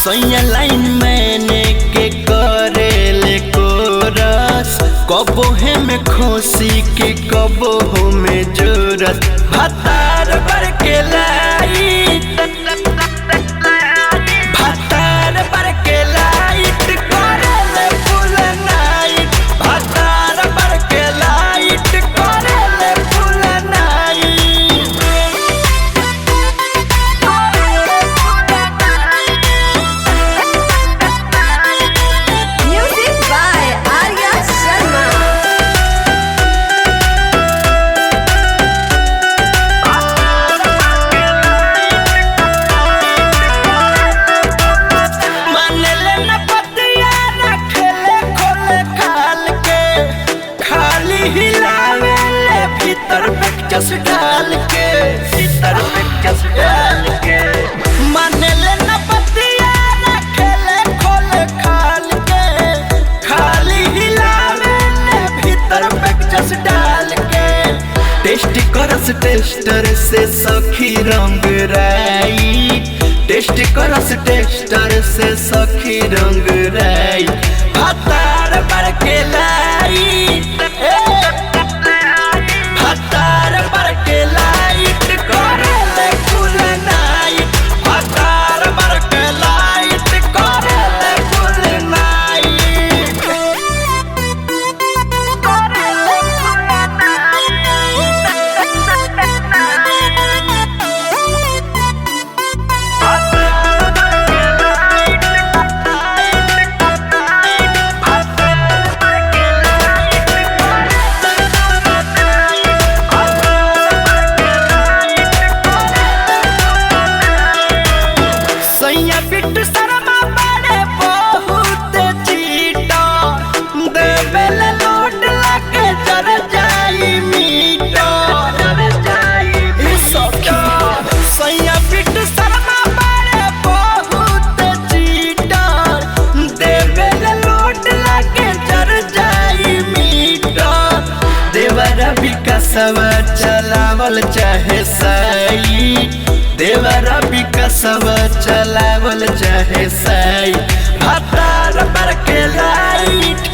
सैया लाइन मैंने के करेले कोरस, कबो है में खुशी के कबो हो में जोरस। भतार बर के लाइट, भतार बर के लाइट करेले फुल नाइट, भतार बर के लाइट करेले फुल night. Music by Arya Sharma. मानले न पतिया रखले खोले खाल के, खाली हिलावे ले भीतर पिक्चर्स डाल के, भीतर पिक्चर्स डाल के। मानले न पतिया रखले खोले खाल के, खाली हिलावे ले भीतर पिक्चर्स डाल के। टेस्ट करस टेस्टर से सखी रंग राई, टेस्ट करस टेस्टर से सखी रंग राई। भतार बर के लाइट, भतार बर के लाइट करेले फुल नाइट, भतार बर के लाइट करेले फुल नाइट। सैया बिट्टू शर्मा बड़े बहुत चीटा, देवेल लोट लाके जर जाई मीटा, ई सखी। सैया बिट्टू शर्मा बड़े बहुत चीटा, देवेल लोट लाके जर जाई मीटा। देवरा विकासवा चलावल चाहे साई, देवरा विकासवा चलावल चाहे साई। भतार बर के लाइट,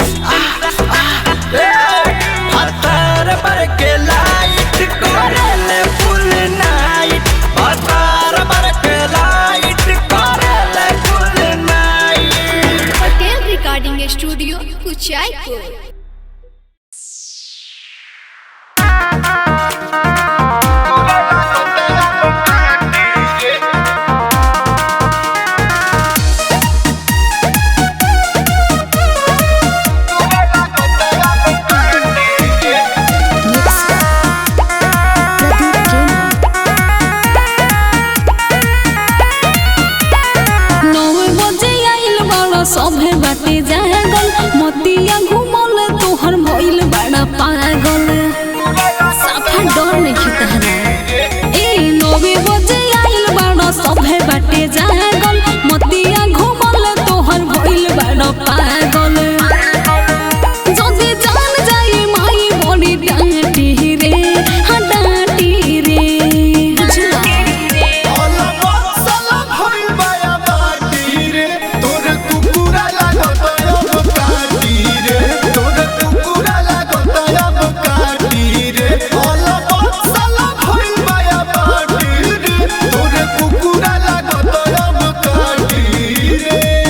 भतार बर के लाइट करेले फुल नाइट, भतार बर के लाइट करेले full night. Patel recording studio Kuchaipur. नौ बजे आइल बड़ा सभे बाटे जागल, मतिया घुमल तोहर भइल बड़ा पागल। साफा डर नइखे तहरा। ए 9 बजे आइल बड़ा सभे बाटे जागल, मतिया घुमल तोहर भइल बड़ा पागल। जदि जान जाई माई बड़ी डांटी रे, हाँ डांटी रे, बुझला।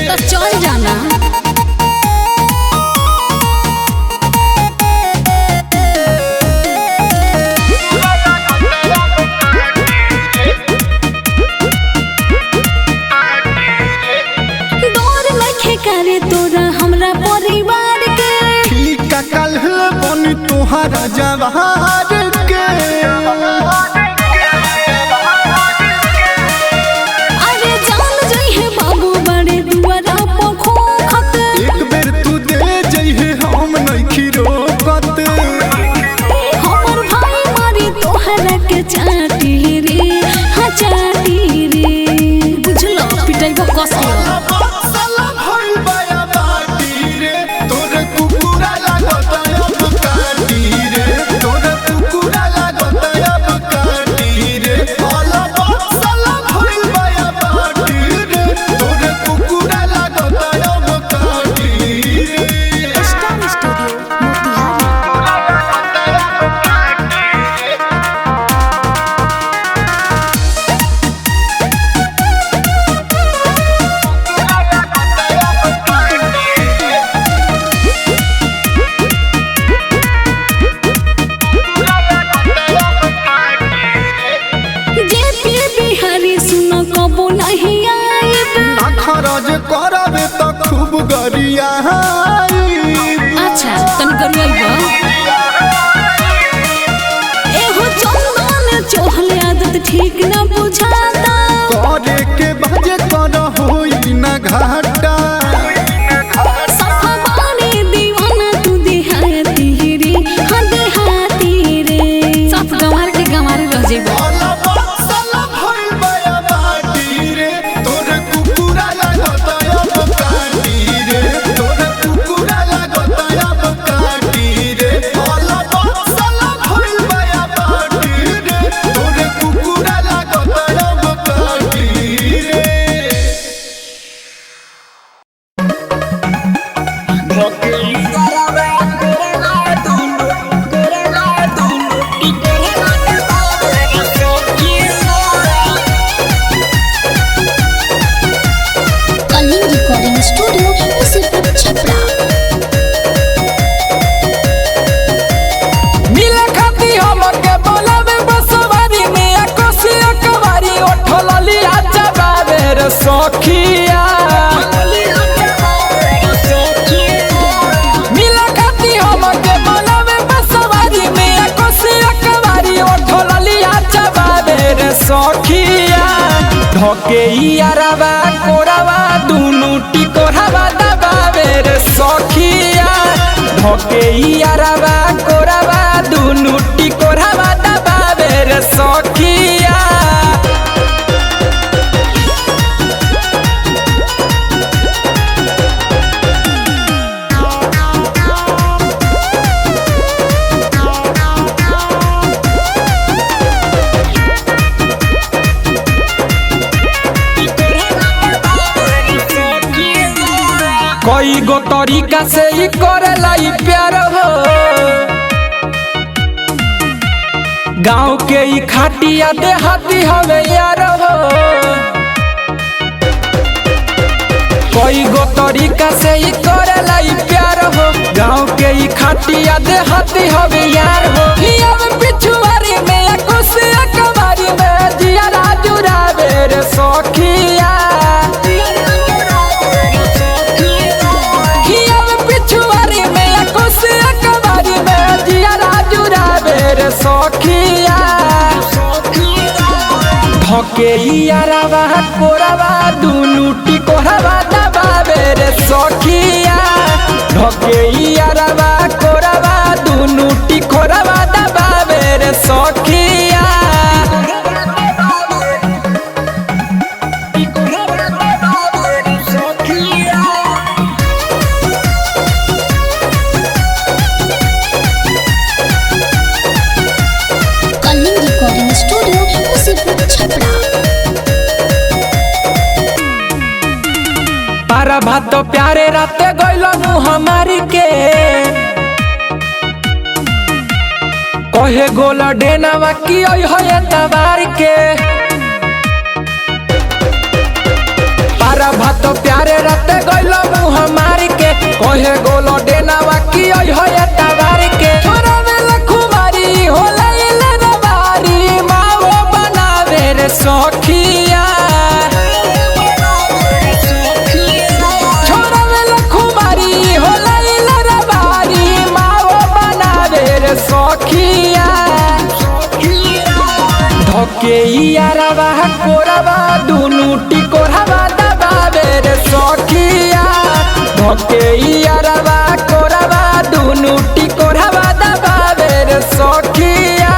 तो चल जाना। डर नइखे करे तोरा हमरा परिवार के, तुहारा जवार के अरे जान जइहे बाबू बड़े दुआरा पखोखत। एक बेर तू दे जइहे हम नइखी रोकत। हमर भाई मारी तोहरा के चाटी रे, हाँ चाटी रे, बुझलो पिटाइबो कस के। तोर कुकुरा लागत अब गरिया। अच्छा तन गरियाइब एहो चंदन चोहल आदत ठीक न बुझाता। करे के बाजे कर होई ना घाटा। सफा बानी दीवाना तू देहाती रे, हाँ देहाती रे। साफ गंवार के गंवारे रह जेबो। अला बक्सला भइल बाया बाटी रे, तोर कुकुरा लागत अब काटी रे, तोर कुकुरा लागत अब काटी रे। अला बक्सला भइल बाया बाटी रे, तोर कुकुरा लागत अब काटी रे। कलिंग रिकॉर्डिंग स्टूडियो मुसीबत छपरा। मिले खाती हमके बोलावे बसवारी में आ कोसिया कवारी ओठल लिया चबावे रे सखिया। मिले खाती हमके बोलावे बसवारी में आ कोसिया कवारी ओठल लिया चबावे रे सखिया। ढके इयारवा कोरावा दुनु टिकोरावा दबावे रे सखिया। ढके इयारवा कोरावा दुनु टिकोरावा दबावे रे सखिया। कई गो तरीका से ही करेला ई प्यार हो, गांव के ई खाटिया देहाती हवे यार हो। कई गो तरीका से ही करेला ई प्यार हो, गांव के ई खाटिया देहाती हवे यार हो। हिया में पिछुआरी में कुसिया कवारी में जिया राजू रावे रे सखिया। हिया में पिछुआरी में कुसिया कवारी में जिया राजू रावे रे सखिया। ढके इयारवा कोरावा दुनु टिकोरावा दबावे रे सखिया। ढके इयारवा कोरावा दुनु टिकोरावा दबावे रे सखिया। कलिंग रिकॉर्डिंग स्टूडियो मुसीबत छपरा। पारा भात प्यारे राते गइल हमारी के, कहे गोल डेनावा की ओइ होए तवार के। पारा भात प्यारे राते गइल हमारी के, कहे गोल डेनावा की ओइ होए तवार के। छोरा में लखुमारी होला इले रबारी माओ बनावे रे सखिया। छोरा में लखुमारी होला इले रबारी माओ बनावे रे सखिया। ढके इयारवा कोरावा दुनु टिकोरावा दबावे रे सखिया। ढके इयारवा कोरावा दुनु टिकोरावा दबावे रे सखिया।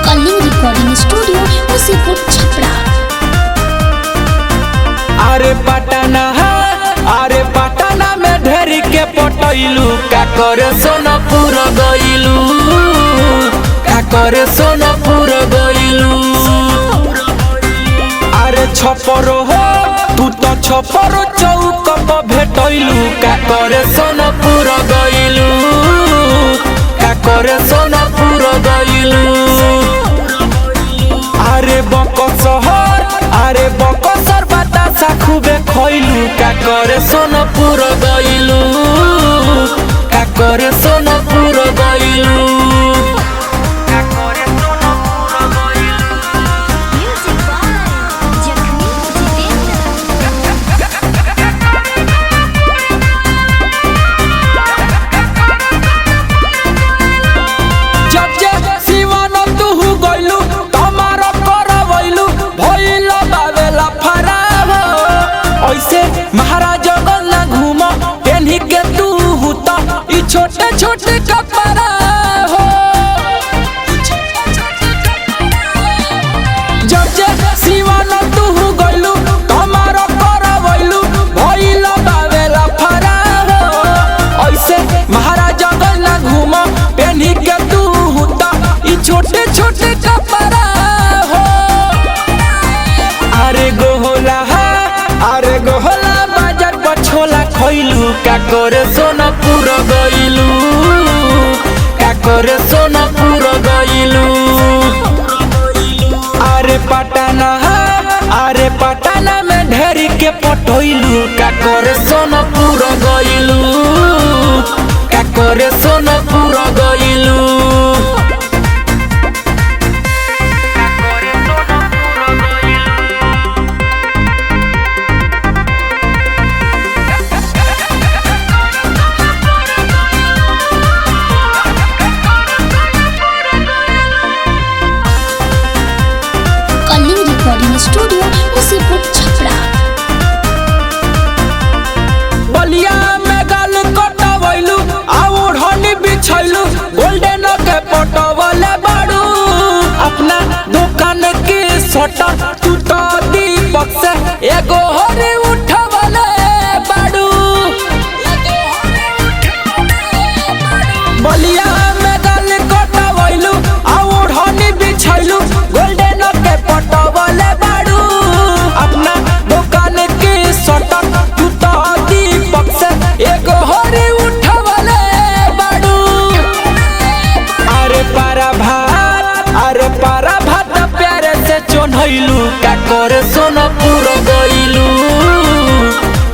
कलिंग रिकॉर्डिंग स्टूडियो मुसीबत छपरा। अरे पटना, अरे पटना में ढेरी के पटैलू का करे सोनपुर गइलू, का करे सोनपुर गइलू। अरे छपरो हो तू तो छपरो चौक पर भेटैलू का करे सोनपुर गइलू, का करे सोनपुर गइलू। अरे बक शहर अरे बकसर बतासा खूबे खइलू का करे सोनपुर गइलू का करे सोनपुर गइलू। Music by Jakhmi Jitendra. जब जे सिवान तुहु गइलू तमार करवैलू भइल बावेला फराव ऐसे महाराज गन्ना घूम पेन्ही के तू त ई छोटे छोटे कपड़ा हो। जब जे सिवान तुहु गइलू तमार करवैलू भइल बावेला फराव ऐसे महाराज गन्ना घूम पेन्ही के तू त ई छोटे छोटे कपड़ा हो। अरे गोहला अरे गोहला बाजार पर छोला खइलू का करे सोनपुर गइलू का करे सोनपुर गइलू। अरे पटना में ढेरी के पटोइलू का करे सोनपुर गइलू का करे सोनपुर गइलू। Kalinga recording studio Musipur Chhapra. बलिया में गाल कटवैलू आ ओढ़नी बिछैलू गोल्डन के पटवले बाड़ू अपना दुकान के शटर तू तो दीपक से एगो हरी उठवले बाड़ू। बलिया में गाल कटवैलू आ ओढ़नी बिछैलू गोल्डन के पटवले बाड़ू अपना दुकान के शटर तू तो दीपक से एगो हरी उठवले बाड़ू। अरे पारा भात प्यारे से चोन्हैलू का करे सोनपुर गइलू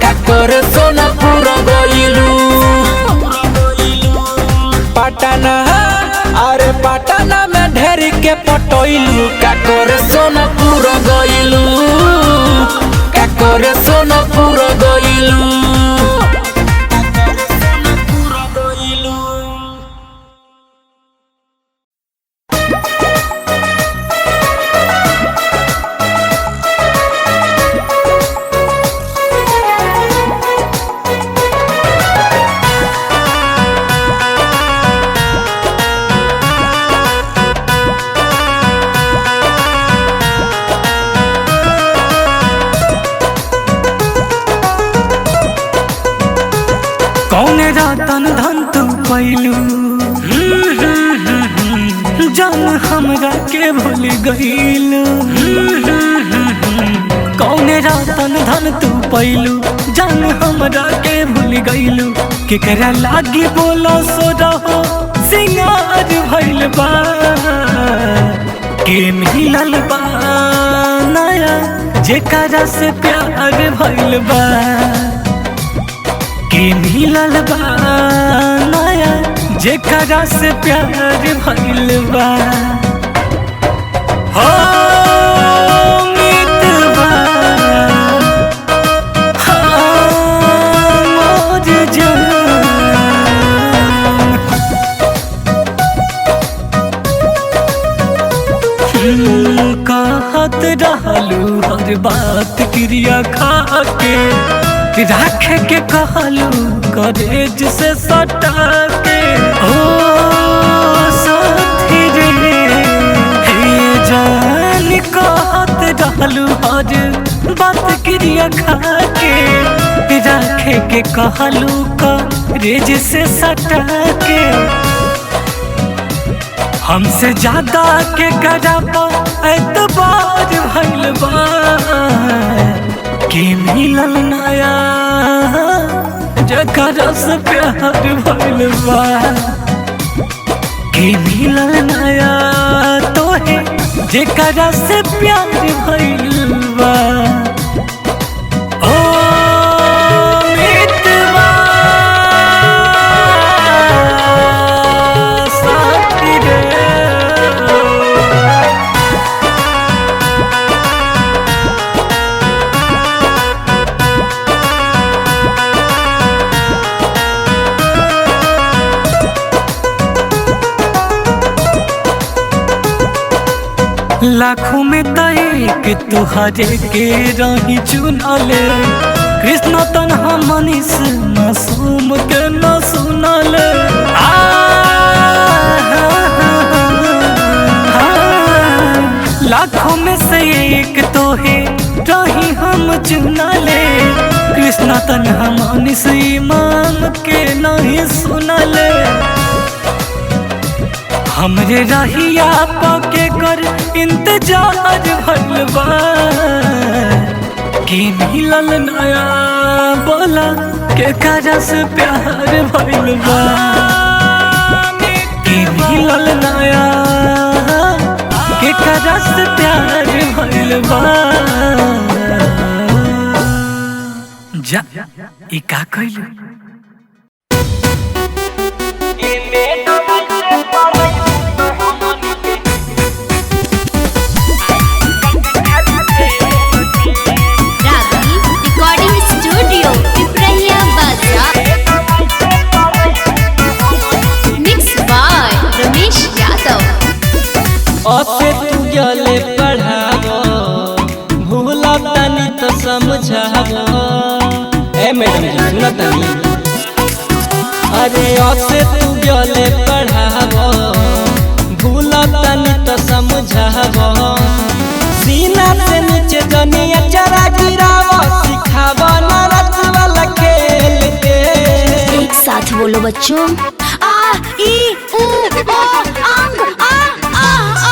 का करे सोनपुर गइलू। पटना अरे पटना में ढेरी के पटोइलू का करे सोनपुर गइलू का करे सोनपुर गइलू। कौन रतन धन तू पैलू जान हमरा के भूल गईलू। कौन रतन धन तू पैलू जान हमरा के भूल गईलू। केकरा लागी बोलो सो रहो सिंगार भइल बा के मिलल बा नया जेकरा से प्यार भइल बा के मिलल बा नया जेकरा से प्यार भइल बा। हो मितवा, हाँ, मोर जान। कहत रहलू हर बात क्रिया खा के राखे के कहलू करेज से सटा के ओ साथी रे हे जान कहत रहलू हर बात क्रिया खा के राखे के कहलू करेज से सटा के हमसे ज्यादा के कराबा एतबार भइल बा के मिलल नया जकरा से प्यार भइल बा के मिलल नया तोहे जेकरा से प्यार भइल बा। लाखों में त एक तुहरे के रही चुनले। कृष्ण तन्हा मनीष मासूम के न सुनले। आ लाखों में से एक तोहे रही हम चुनले। कृष्ण तन्हा मनीष ईमान के नहीं सुनले। हमरे रहिया पाके कर इंतजार भइल बा कि मिलल नया बोला के करा से प्यार भइल बा कि मिलल नया के करा से प्यार भइल बा। जा ई का कइलू। रागी रिकॉर्डिंग स्टूडियो पिपरहिया बाजार। Mix by Ramesh Yadav. असे तू गले पढ़ावो भूला तनी तो समझावो। ए मैडम जी सुना तनी। अरे असे तू गले पढ़ावो भूला तनी तो समझावो। सीना से नीचे जनिया चरा गिरावो सिखावो ना रथ वाला खेल के। एक साथ बोलो बच्चों। आ ई उ ओ अंग आ आ आ।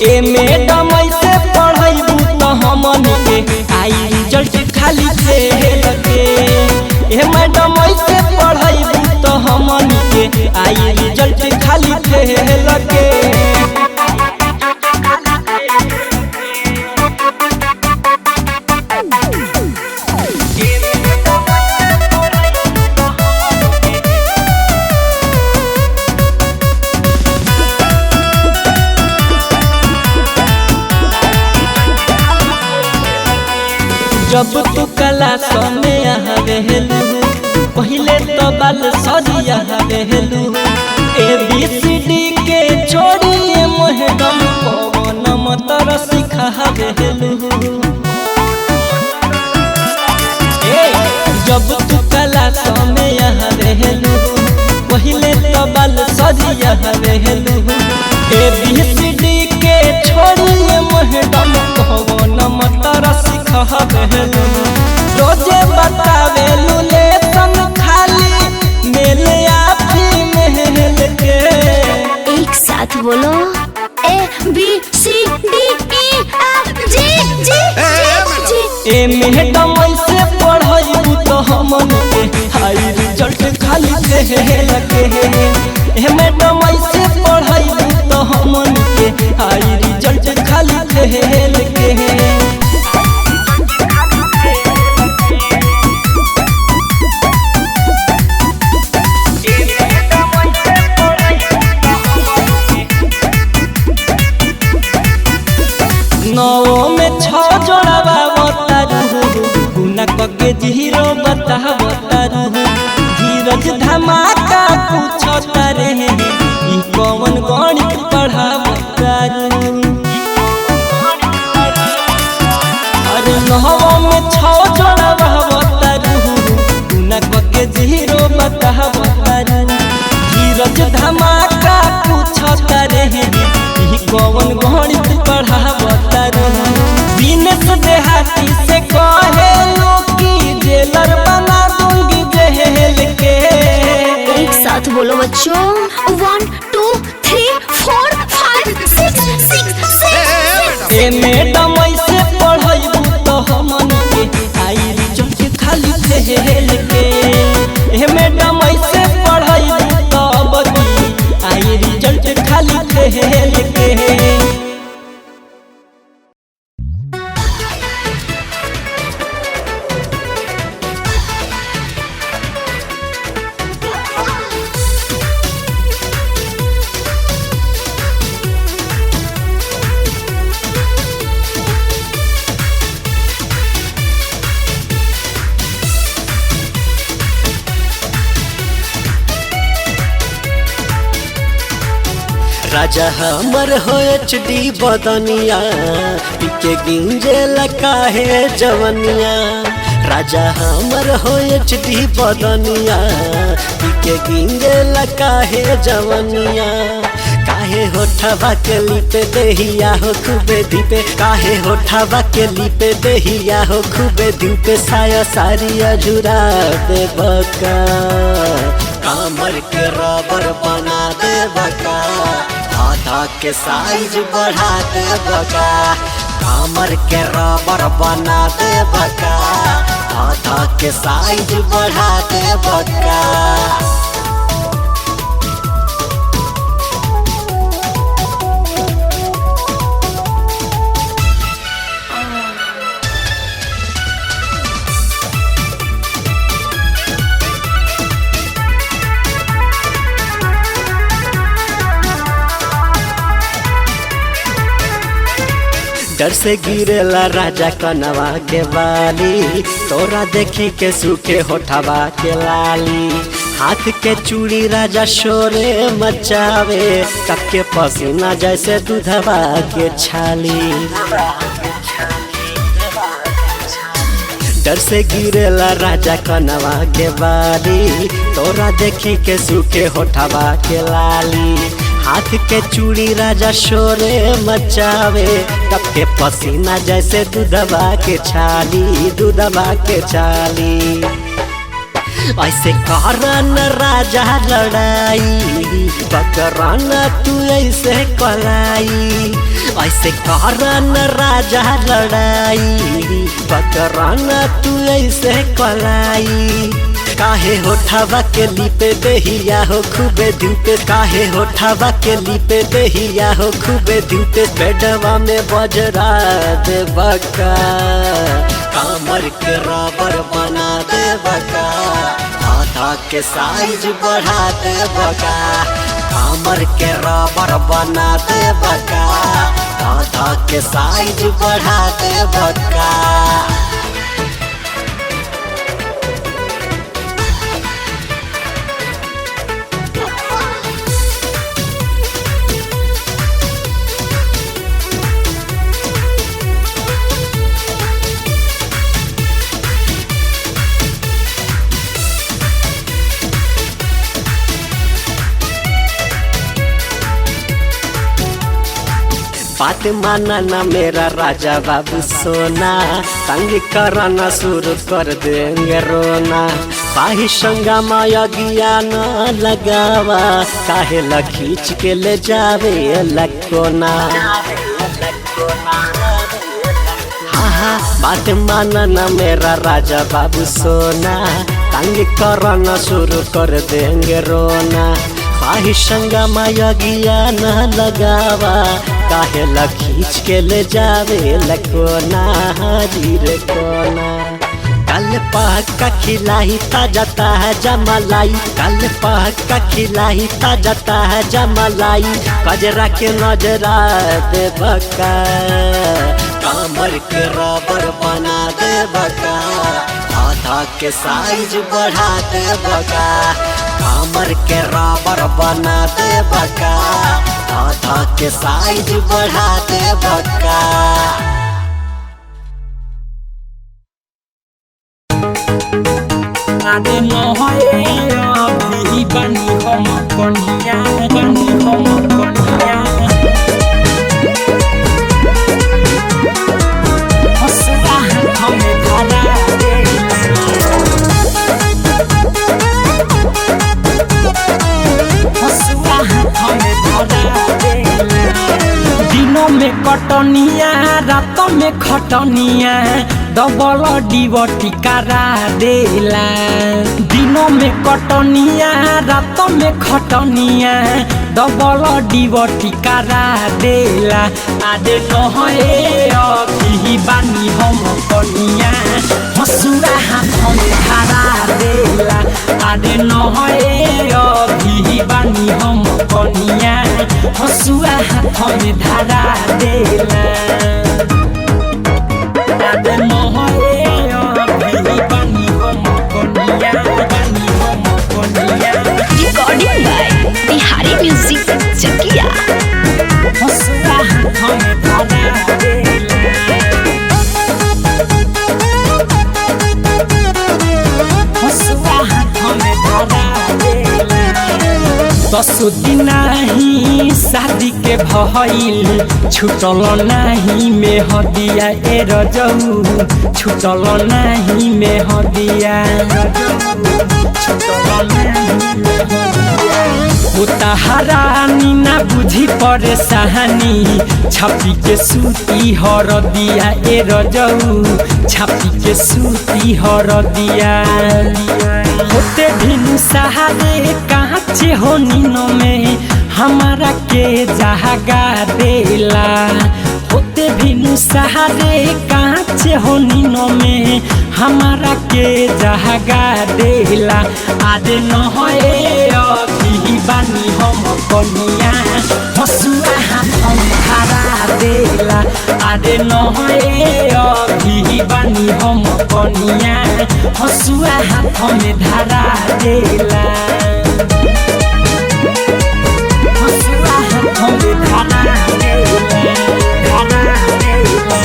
ए मैडम ऐसे पढ़ाइबू तो हमनी के आई रिजल्ट खाली फेल के। ए मैडम ऐसे पढ़ाइबू तो हमनी के आई रिजल्ट खाली फेल के। जब तू क्लास में आवेलू पहले तो बाल सरिया आवेलू। ए बी सी डी के छोड़िए मैडम कौन मतर सिखावेलू। ए जब तू क्लास में आवेलू पहले तो बाल सरिया आवेलू। ए बी सी डी के छोड़िए मैडम कौन मतर सिखावेलू। रोजे बतावेलू लेसन खाली मेल आफी महल के। एक साथ बोलो। A B C D E F G G G G. A madam ऐसे पढ़ाइबू तो हमन के हाई रिजल्ट खाली फेल के। ए मैडम ऐसे पढ़ाइबू तो हमन के हाई रिजल्ट खाली फेल के। नौ में छह जोड़ावा बतारू गुना कके जीरो बतावतारू। धीरज धमाका पूछता रे ई कौन गणित पढ़ावतारू। अरे नौ में छह जोड़ावा बतारू गुना कके जीरो बतावतारू। धीरज धमाका पूछता रे ई कौन गणित पढ़ावतारू। दिनेश देहाती से कहे कि जेलर बना दूंगी जेल के। एक साथ बोलो बच्चों। 1 2 3 4 5 6 6 6। ए मैडम ऐसे पढ़ाइबू तो हमन के आई रिजल्ट खाली फेल के। ए मैडम ऐसे पढ़ाइबू तो बदी आई रिजल्ट खाली फेल के। राजा हमर हो एचडी बदनिया, पीके गिंजे लकाहे जवनिया। राजा हमर हो एचडी बदनिया, पीके गिंजे लकाहे जवनिया। काहे होठवा के लिपे देहिया हो खूबे दीपे, काहे होठवा के लिपे देहिया हो खूबे दीपे। साया सारी अझुरा देबका, कमर के रबर बना देबका, आधा के साइज बढ़ा देबका। कमर के रबर बना देबका, आधा के साइज बढ़ा देबका। डर से गिरेला राजा कनवा के बाली, तोरा देखी के सूखे होठवा के लाली। हाथ के चूड़ी राजा शोरे मचावे, तब के पसीना जैसे दूधवा के छाली। डर से गिरेला राजा कनवा के बाली, तोरा देखी के सूखे होठवा के लाली। हाथ के चूड़ी राजा शोरे मचावे, तब के पसीना जैसे दूधवा के छाली, दूधवा के छाली। ऐसे करन राजा लड़ाई, पकड़न तू ऐसे कलाई। ऐसे करन राजा लड़ाई, पकड़न तू ऐसे कलाई। काहे होठवा के लिपे देहिया हो खूबे धूपे, काहे होठवा के लिपे देहिया हो खूबे धूपे। बेडवा में बजरा देबका, कमर के रबर बना देबका, आधा के साइज बढ़ा देबका। कमर के रबर बना देबका, आधा के साइज बढ़ा देबका। बात माना ना मेरा राजा बाबू सोना, तंग करना शुरू कर देंगे रोना। पाही संगा माया ज्ञान लगावा, काहे ला खींच के ले जावे लकोना। हाँ हाँ बात माना ना मेरा राजा बाबू सोना, तंग करना शुरू कर देंगे रोना। पाही संगा माया ज्ञान लगावा, काहे ला खींच के ले जावे लकोना, हाजिर कोना। कल पाक खिलाई ताजा ताजा मलाई, कल पाक खिलाई ताजा ताजा मलाई। कजरा के नजरा देबका, कमर के रबर बना देबका, आधा के साइज बढ़ा देबका। कमर के रबर बना देबका, आधा के साइज बढ़ा देबका। आदे मोहे अभी बनी हम कनिया, बनी हम कनिया। हसुआ हमें धरा दे, हसुआ हमें धरा दे। दिनों में कटनिया, रातों में खटनिया, डबल डिवटी करा देला। दिनों में कटनिया, रातों में खटनिया, डबल डिवटी करा देला। आदे नहे अभी बानी हम कनिया, हसुआ हाथ में धरा देला। आदे नहे अभी बानी हम कनिया, हसुआ हाथ में धरा देला। Recording by Bihari music Chakiya. दसो दिन नाही शादी के भइल छुटल नाही में हदिया ए रजऊ, छुटल नाही में हदिया, छुटल नाही में हदिया। उताहरानी ना बुझी परेशानी, छापी के सूती हर दिया ए रजऊ, छापी के सूती हर दिया। होते भिनु सहारे काचे हो नीनो में हमारा के जहागा देला, होते भिनु सहारे काचे हो नीनो में हमारा के जहागा देला। आदे न होए अभी बानी हम कनिया, हसुआ हाथ में धरा देला। आदे न होए अभी बानी हम कनिया, हसुआ हाथ में धरा देला, हसुआ हाथ में धरा देला, धरा देला।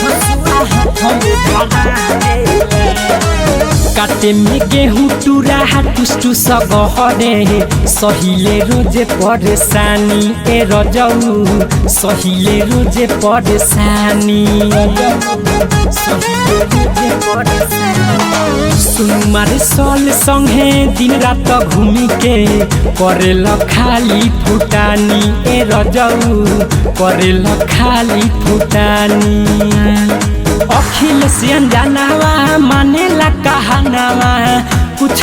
हसुआ हाथ में धरा देला। काटे में गेहूँ टूरा टुस टुस गहरे, सहिले रोजे परेशानी ए रजऊ, सहिले रोजे परेशानी, सहिले रोजे परेशानी। सुनुमार सल संगे दिन रात घूमी के करेल खाली फुटानी ए रजऊ, करेल खाली फुटानी। अखिल अनजानावा मानेला कहानावा, कुछ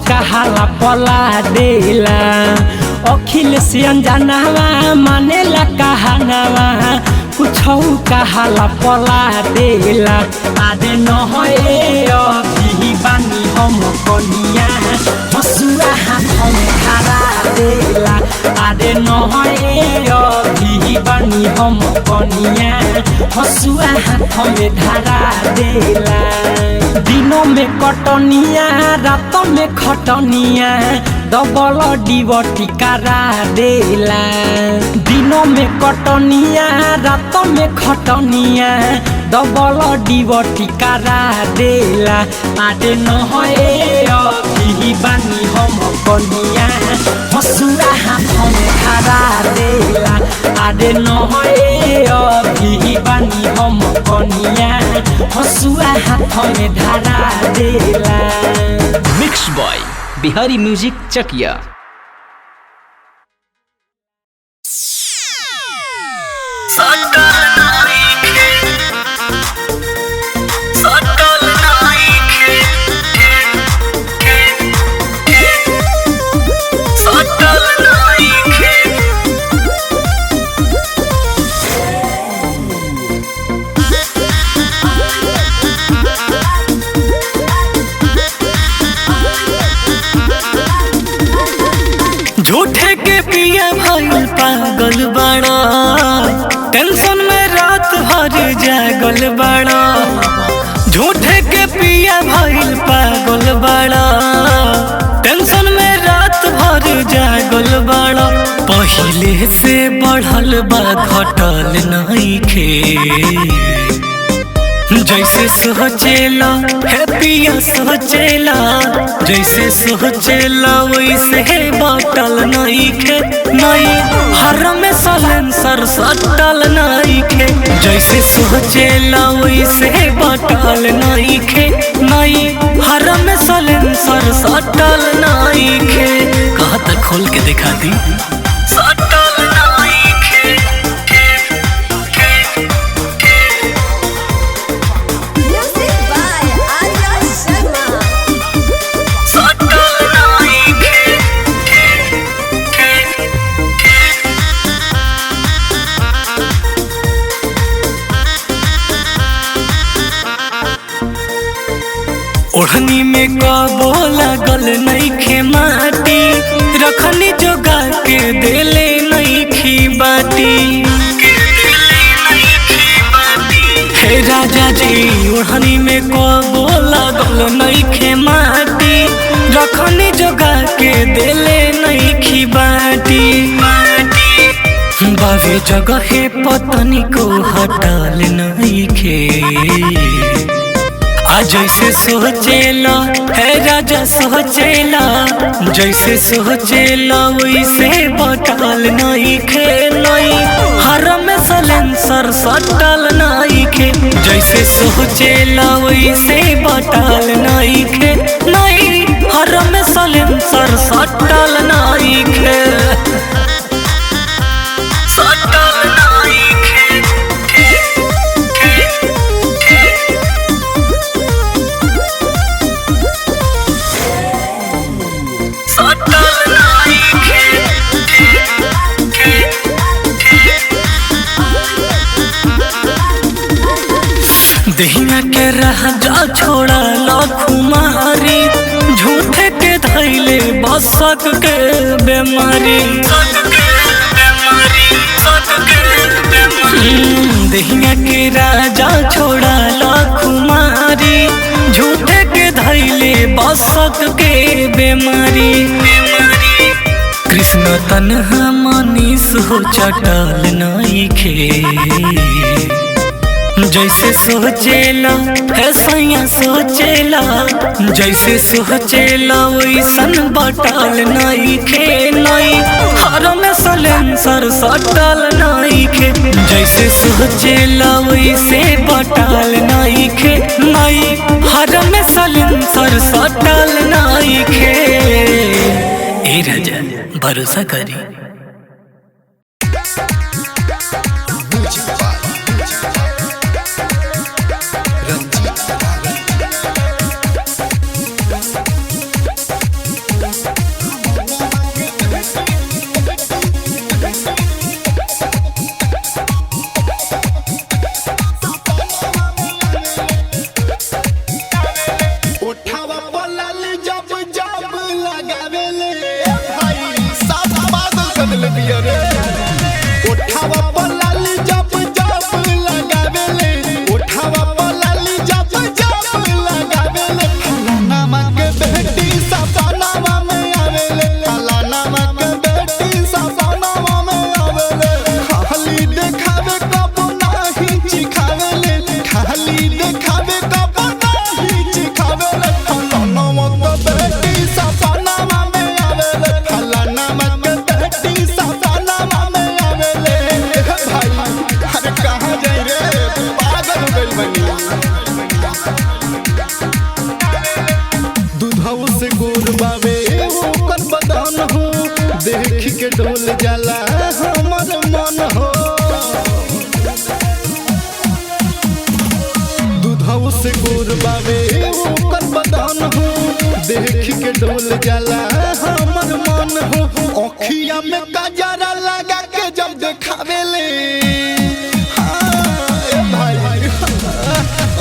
कहाला पला देला। अखिल अनजानावा मानेला कहानावा, कुछ कहाला पला देला। आदे न होए अभी बानी हम कनिया, हसुआ हाथ में धरा देला। आदे न होए अभी बानी हम कनिया, हसुआ हाथ में धरा देला। दिनों में कटनिया रात में खटनिया, डबल डिबटी करा देला। दिनों में कटनिया रात में खटनिया, डबल डिबटी करा देला। आदे न होए अभी बानी हम कनिया, हसुआ हाथ में धरा देला। आदे न होए अभी बानी हम कनिया, हसुआ हाथ में धरा देला। Mix by Bihari music Chakiya. झूठे के पिया भइल पागल बड़ा, टेंशन में रात भर जागल बड़ा। झूठे के पिया भइल पागल बड़ा, टेंशन में रात भर जागल बड़ा। पहिले से बढ़ल बा घटल नइखे, जैसे सोचेला हे पिया सोचेला, जैसे सोचेला वैसे बाटल नइखे। नई हर में सलेंसर सटल नइखे, जैसे सोचेला वैसे बाटल नइखे। नई हर में सलेंसर सटल नइखे। कहा तक खोल के दिखा दी। सटल नइखे। Music by Arya Sharma. सटल नइखे। ओढ़नी में कबो लागल नइखे माटी, रखनी जोगा के देले नइखी बाटी। हे राजा जी ओढ़नी में कबो लागल नइखे माटी, रखनी जोगा के देले नइखी बाटी। बावे जगहे पतनी को हटाल नइखे, आ जैसे सोचेला है राजा सोचेला, जैसे सोचेला वैसे बटल नहीं खे नहीं, हर में सलेंसर सटल नहीं खे। जैसे सोचेला वैसे बटल नहीं खे नहीं, हर में सलेंसर सटल नहीं खे, सटल नहीं खे। सटल नहीं खे। दहिया के राजा छोड़ा लखुमारी, झूठे के धैले बसक के बेमारी। दहिया के राजा छोड़ा लखुमारी, झूठे के धैले बसक के बेमारी। कृष्ण तन्हा मनीष हो चटल नहीं खे। जैसे सोचेला है सैया सोचेला, जैसे सोचेला वैसन बटल नहीं खे नहीं, हर में सलेंसर सटल नहीं खे। जैसे सोचेला वैसे बटल नहीं खे नहीं, हर में सलेंसर सटल नहीं खे। ए राजा भरोसा करी। उठावा पलाल जब जब लगावेले भाई साफ बादल बदल दिया रे। उठावा पलाल जब जब लगावेले, उठावा पलाल जब जब लगावेले, फलाना मां के बेटी सपनावा में आवेले, फलाना मां के बेटी सपनावा में आवेले। खाली देखावे कब नाही चिखावेले, खाली देखावे कब नाही चिखावेले, फलाना मां के बेटी सपनावा में आवेले, फलाना मां के बेटी सपनावा में आवेले। ए भाई अरे कहाँ जाई रे, पागल हो गइल बनी। दूधऊ से गोर बावे ओकर बदन हो, देख के डोल जाला हमर मन हो। दूधऊ से गोर बावे ओकर बदन हो, देख के डोल जाला हमर मन हो। अखिया में कजरा लगा के जब देखावेले, हाँ, ए भाई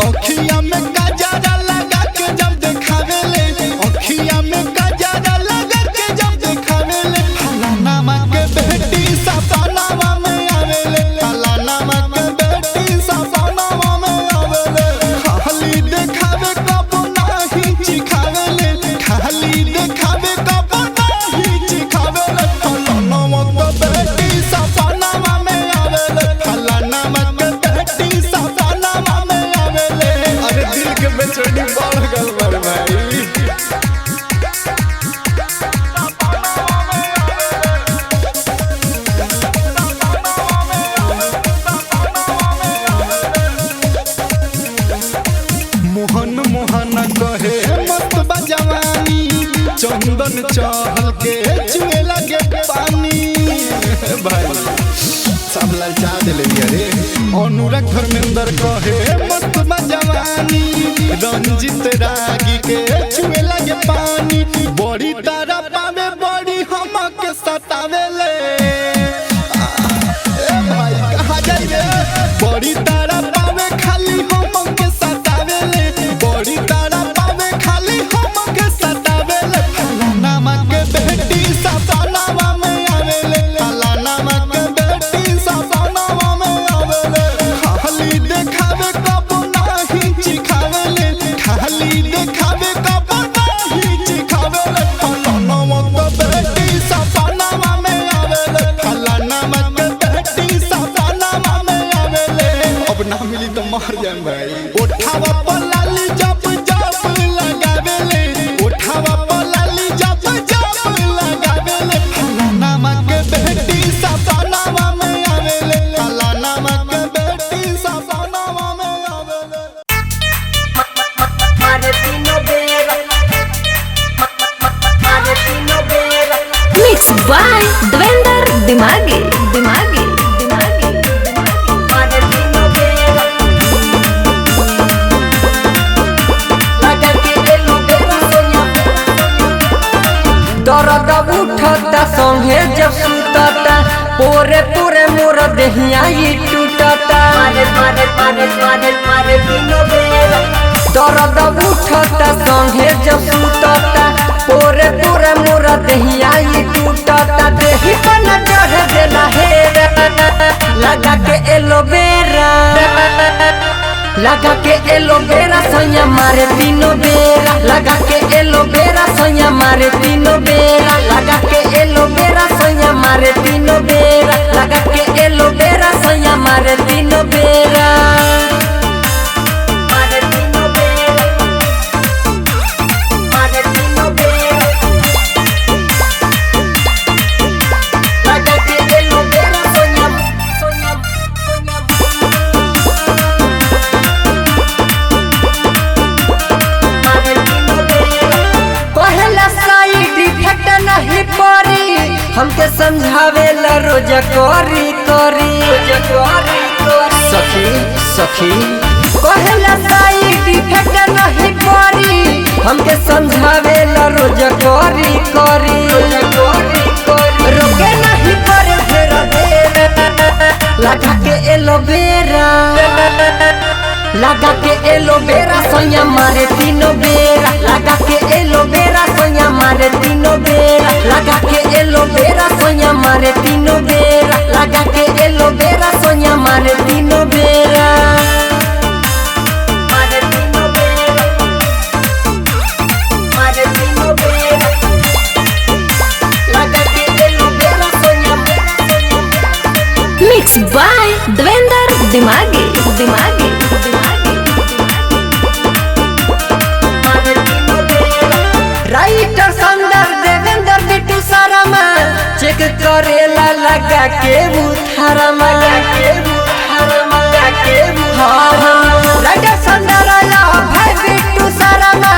अखिया में कजरा लगा के जब देखावेले, अखिया में कजरा लगा के जब देखावेले, फलाना मां के बेटी सपनावा में आवेले, फलाना मां के बेटी सपनावा में आवेले। खाली देखावे कब नाही चिखावेले, खाली देखावे कब नाही चिखावेले, फलाना मां के बेटी सपनावा में आवेले, फलाना मां के बेटी सपनावा में आवेले। अरे दिल के बेचैनी बढ़ गल बा भाई। मोहन मोहन कहे मस्त बा जवानी, चंदन चहल के चुए लगे पानी। भाई सब ललचा दिले रे। अनुराग धर्मेंद्र कहे मस्त बा जवानी, रंजित रागी के चुए लगे पानी। बड़ी तारा पावे बड़ी हमके सतावेले, ए भाई कहाँ जाई रे। बड़ी तारा पावे खाली हमके सतावेले, बड़ी तारा पावे खाली हमके सतावेले, फलाना मां के बेटी सपनावा में आवेले, फलाना मां के बेटी सपनावा में आवेले। खाली देखावे कब नाही चिखावेले, खाली देखावे कब नाही चिखावेले, फलाना मां के बेटी सपनावा में आवेले, फलाना मां के बेटी सपनावा में आवेले। अब ना मिली तो मर जाएं भाई। उठावा पलाली जब मिक्स बाय देवेंद्र दिमागी दिमागी दिमागी। मारे तीनों बेरा लगा के एलोवेरा सोया। दर्द उठता संगे जब सुतता, पोरे पोरे मोर देहिया ई टूटता। मारे मारे मारे मारे मारे तीनों बेरा। दर्द उठता संगे जब सुतता, पोरे पोरे मोर देहिया ई टूटता। देही पर न चढ़ देला हेरा, लगा के एलोवेरा, लगा के एलोवेरा सोया मारे तीनों बेरा। लगा के एलोवेरा सोया मारे तीनों बेरा। लगा के एलोवेरा सोया मारे तीनों बेरा। लगा के एलोवेरा सोया मारे तीनों बेरा। मारे तीनों बेरा, मारे तीनों बेरा। लगा के एलोवेरा सोया सोया सोया। पहला साइड इफेक्ट नहीं पड़ी, हमके समझावेला रोज करी करी। सखी सखी पहला साइड इफेक्ट नहीं पड़ी, हमके समझावेला रोज करी करी। रोके नहीं करे फेरा फेरा, लगा के एलोवेरा, लगा के एलोवेरा सोया मारे तीनों बेरा। लगा के एलोवेरा सोया मारे तीनों बेरा। लगा के एलोवेरा सोया मारे तीनों बेरा। लगा के एलोवेरा सोया मारे तीनों बेरा। मारे तीनों बेरा, मारे तीनों बेरा। लगा के एलोवेरा सोया। मिक्स बाय देवेंद्र दिमागी दिमागी दिमागी। राइटर संदर देवेंद्र बिट्टू शर्मा चेक करेला लगा के बुथारमा, के बुथारमा, के बुथारमा। राइटर संदर आया भाई बिट्टू शर्मा